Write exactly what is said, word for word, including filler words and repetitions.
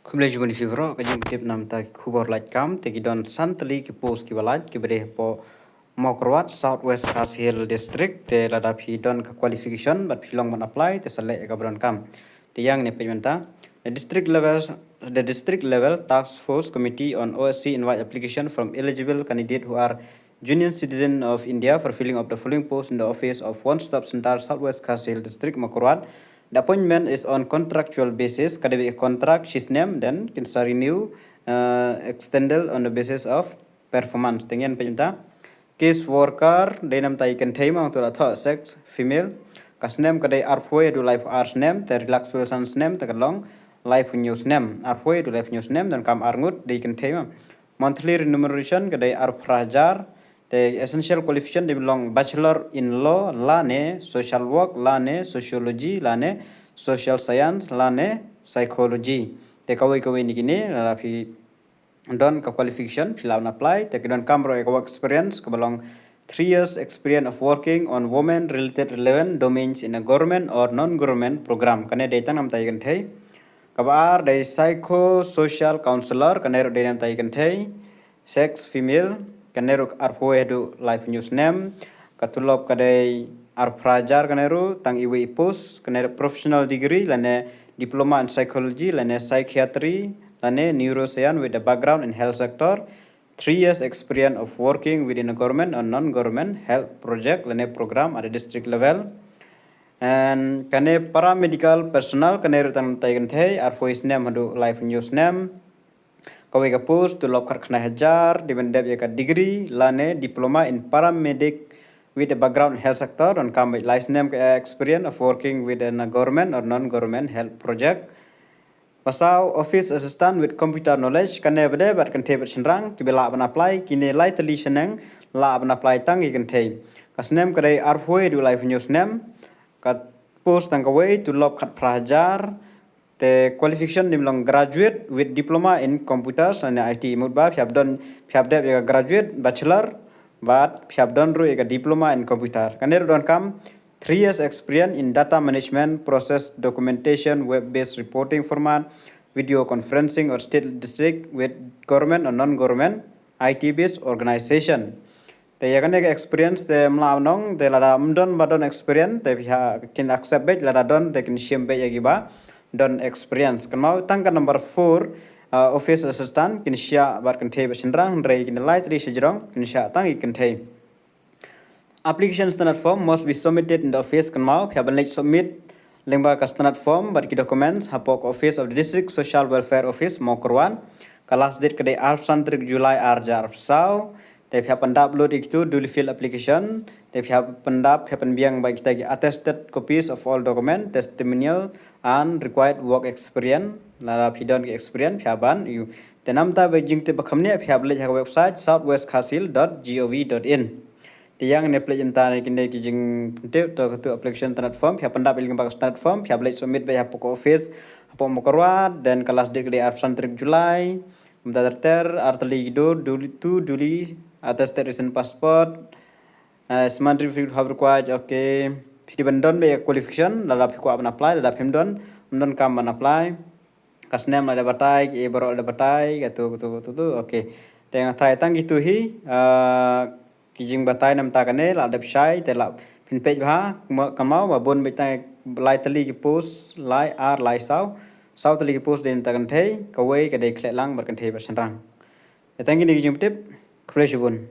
Khublei shibun ïa phi baroh, ka jingtip namar ki khubor lait kam, te ki don san tylli ki post kiba lait, kiba dei hapoh Mawkyrwat, South West Khasi Hills District, te lada phi don ka qualification, bad phi long ban apply, te sa leh ïa kaba donkam. Te ïa ngin peit mynta. The district level, the district level task force committee on O S C invite application from eligible candidate who are genuine citizen of India for filling of the following post in the office of One Stop Center, South West Khasi Hills District, Mawkyrwat. The appointment is on contractual basis, ka dei beit ka contract shi snem, then kin sa renew, uh, extended on the basis of performance. Te ngin peit mynta. Case worker, dei namar ki kynthei mo, to la thoh sex female. Ka snem ka dei arphew haduh laiphew ar snem, te relax san snem, te ka long laiphew hynñiew snem. Arphew haduh laiphew hynñiew snem, donkam ar ngut, dei kynthei mo. Monthly remuneration ka dei arphew phra hajar, te essential qualification dei ban long Bachelor in Law, lane Social Work, lane Sociology, lane Social Science, lane Psychology. Te kawei kawei na kine, lada phi don ka qualification, phi lah ban apply, te ki donkam ruh ïa ka work experience, kaba long three years experience of working on women related relevant domains in a government or non-government program. Kane dei tang namar ki kynthei. Kaba ar dei psychosocial counselor, kane ruh dei namar ki kynthei. Sex female, kane ruh arphew haduh laiphew hynñiew snem. Ka tulop ka dei arphew phra hajar, kane ruh tang iwei i post, kane ruh professional degree, lane diploma in psychology, lane psychiatry, lane neuroscience with a background in health sector. Three years experience of working within a government or non-government health project, lane program at the district level. And kane paramedical personnel, kane ruh tang namar ki kynthei, arphew snem haduh laiphew hynñiew snem. Kawei ka post, tulop khatkhyndai hajar, dei ban dep ïa ka degree, lane diploma in paramedic with a background in health sector, donkam beit lai snem ka experience of working within a government or non-government health project. Ba saw, office assistant with computer knowledge, kane ba dei bad kynthei bad shynrang, kiba lah ban apply, kine lai tylli shaneng, lah ban apply tang ki kynthei. Ka snem ka dei arphew haduh laiphew hynñiew snem, ka post tang kawei, tulop khatphra hajar, te qualification dei ban long graduate with diploma in computers and I T. Mut ba phi hap don, phi hap dep ïa ka graduate, bachelor, bad phi hap don ruh ïa ka diploma in computer. Kane ruh donkam three years experience in data management, process documentation, web-based reporting format, video conferencing or state district with government or non-government I T-based organization. Te ïa kane ka experience te ym lah ban ong, te lada ym don ba don experience, te phi hap, kin accept beit, lada don, te kin shim beit ïa kiba don experience. Kynmaw tang ka number four, uh, office assistant, kin shah bad kynthei bad shynrang, hynrei kine lai tylli shajrong, kin shah tang ki kynthei. Application standard form must be submitted in the office, kynmaw, phi hap ban leit submit lyngba ka standard form bad ki documents hapoh ka office of the District Social Welfare Office, Mawkyrwat. Ka last date ka dei arphew san tarik July ar hajar arphew saw. Te phi hap pyndap lut ïa kitu duly filled application. Te phi hap pyndap, phi hap pynbiang bad kita ki attested copies of all document, testimonial and required work experience. Lada phi don ki experience, phi hap ban ïoh. Te namar ba jingtip ba kham nia, phi hap leit ha ka website southwestkhasihills dot gov dot in. Te ïa ngin plie mynta kine ki jingtip, to katu application standard form, phi hap pyndap lyngba ka standard form, phi hap leit submit beit hapoh ka office hapoh Mawkyrwat, then ka last date ka dei arphew san tarik July. Mynta ter ter, ar tylli ki dur, duly, tu duly, attested recent passport, eh, symmetry proof of required, okay. Phi dei ban don beit ïa ka qualification, lada phi kwah ban apply, lada phim don, ym donkam ban apply. Ka snem la dep batai, ki baroh la dep batai, katu, katu, katu, tu, okay. Te nga tharai tang kitu hi, ah, ki jingbatai namar kane, la dep shai, te la phin peit bha, kynmaw, kynmaw ba bun beit tang lai tylli ki post, lai ar, lai saw, saw tylli ki post dei namar kynthei, kawei ka dei khleh lang bad kynthei bad shynrang. Te tang kine ki jingtip, khublei shibun.